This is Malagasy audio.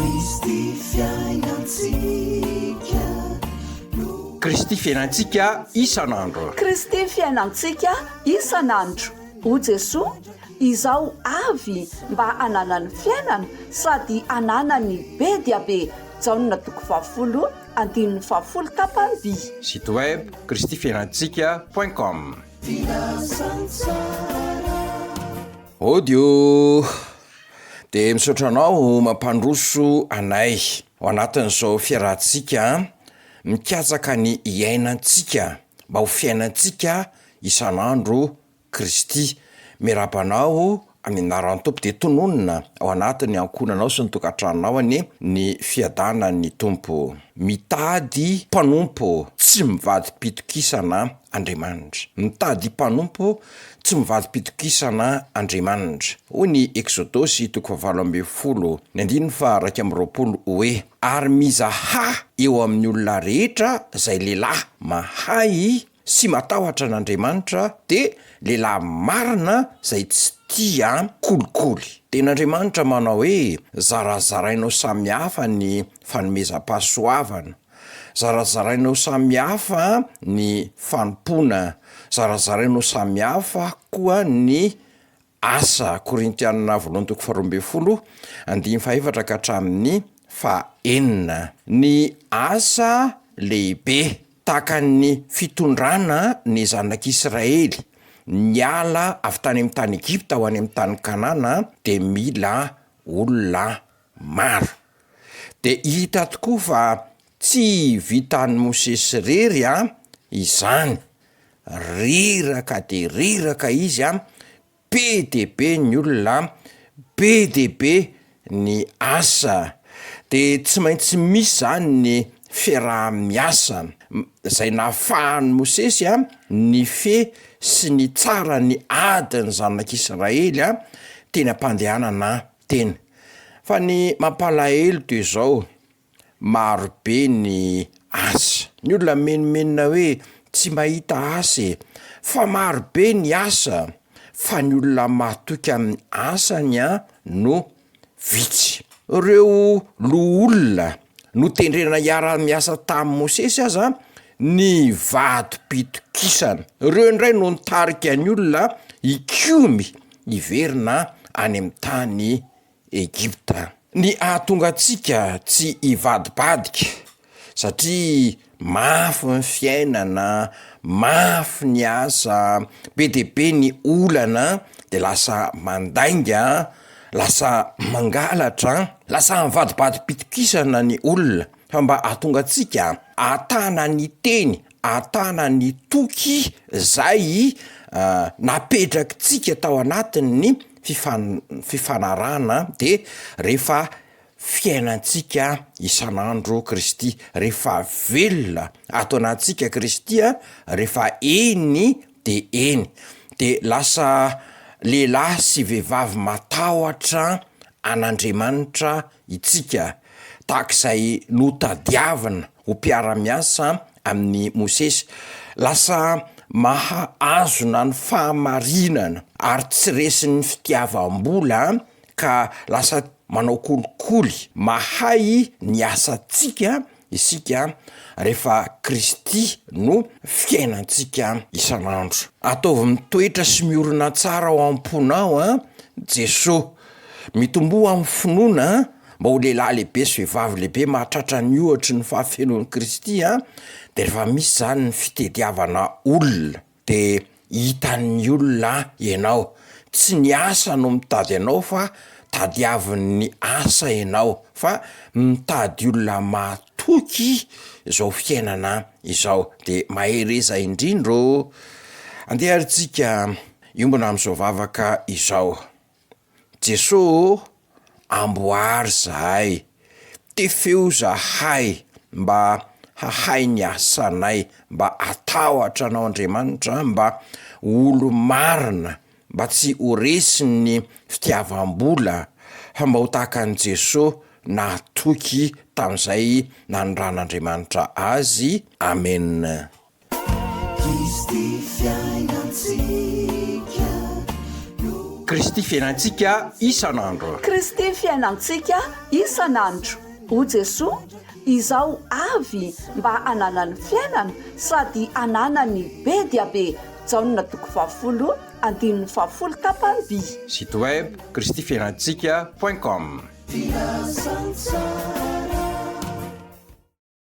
Kristy fiainantsika no. Kristy fiainantsika isan'andro. Kristy fiainantsika isan'andro. O Jesoa, Izaho avy mba hananany fiainana sady hananany be dia be. Jaona toko fahafolo andininy fahafolo tapany by. Site web kristifiainantsika point com. Audio. Dia misaotra anao mampandroso anay ao anatin'izao fiarahantsika mikatsaka ny hiainantsika mba ho fiainantsika isan'andro Kristy. Miarahaba anao amin'ny anaran'ny Tompo dia tononina ao anatin'ny ankohonanao sy ny tokantranonao anie ny fiadanan'ny Tompo. Mitady mpanompo tsy mivadi-pitokisana Andriamanitra. Mitady mpanompo tsy mivadi-pitokisana Andriamanitra. Hoy ny Eksodosy toko fahavalo 18, ny andininy faha-21 hoe, Ary mizahà eo amin'ny olona rehetra izay lehilahy mahay sy matahotra an'Andriamanitra dia lehilahy marina izay tsy tia kolikoly. Tenin'Andriamanitra manao hoe, Zarazarainao samy hafa ny fanomezam-pahasoavana, zarazarainao samy hafa ny fanompoana, zarazarainao samy hafa koa ny Asa Korintiana voalohany toko faharoa 12, andininy fahefatra ka hatramin'ny fahenina. Ny asa lehibe tahaka ny fitondrana ny zanak'Israely niala avy tany amin'ny tany Egypta ho any amin'ny tany Kanana dia mila olona maro. Dia hita tokoa fa tsy vitan'i Mosesy irery izany Reraka dia reraka izy an, be dia be ny olona, be dia be ny asa, de tsy maintsy misy zany ny fiaraha-miasa zay nahafahan'i Mosesy an nifehy sy nitsara ny adin'ny zanak'Israely an teny am-pandehanana teny. Fa ny mampalahelo de zao, Maro be ny asa. Ny olona mimenomenona hoe tsy mahita asa e! Fa maro be ny asa fa ny olona mahatoky amin'ny asany an no vitsy. Ireo loholona notendrena hiara-miasa tamin'i Mosesy aza nivadi-pitokisana. Ireo indray no nitarika ny olona hikomy hiverina any amin'ny tany Egypta. Ny hahatonga antsika tsy hivadibadika satria mafy ny fiainana, mafy ny asa, be dia be ny olana de lasa mandainga, lasa mangalatra, lasa mivadibadi-pitokisana ny olona fa mba hahatonga antsika hahatana ny teny, hahatana ny toky zay napetrakitsika tao anatin'ny fifan- fifanarahana de rehefa fiainantsika isan'andro Kristy, rehefa velona ato anatintsika Kristy a, rehefa eny de eny, de lasa lehilahy sy vehivavy matahotra an'Andriamanitra itsika, tahak'izay notadiavina ho mpiara-miasa amin'i Mosesy. Lasa maha-azona ny fahamarinana ary tsy resin'ny fitiavam-bola ka lasa manao kolikoly. Mahay ny asantsika isika rehefa Kristy no fiainantsika isan'andro. Ataovy mitoetra sy miorina tsara ao am-ponao an Jesoa. Mitomboa amin'ny finoana mba ho lehilahy lehibe sy vehivavy lehibe mahatratra ny ohatry ny fahafenoan'i Kristy an, de rehefa misy zany ny fitediavana olona de hitan'ny olona ianao, tsy ny asa no mitady anao fa tadiavin'ny asa ianao fa mitady olona mahatoky izao fiainana izao, de mahereza indrindra ô! Andeha ary tsika hiombona amin'izao vavaka izao. Jeso ô, amboary zahay, tefeo zahay mba hahay ny asanay, mba hatahotra Anao Andriamanitra, mba ho olo-marina, mba tsy ho resin'ny fitiavam-bola, fa mba ho tahaka an'i Jeso nahatoky tamin'izay nanoran'Andriamanitra azy. Amen. Kristy fiainantsika no. Kristy fiainantsika isan'andro. Kristy fiainantsika isan'andro. O Jesoa, Izaho avy mba hananany fiainana sady hananany be dia be. Jaona toko fahafolo andininy fahafolo tapany by. Site web kristifiainantsika point com. Filazantsara.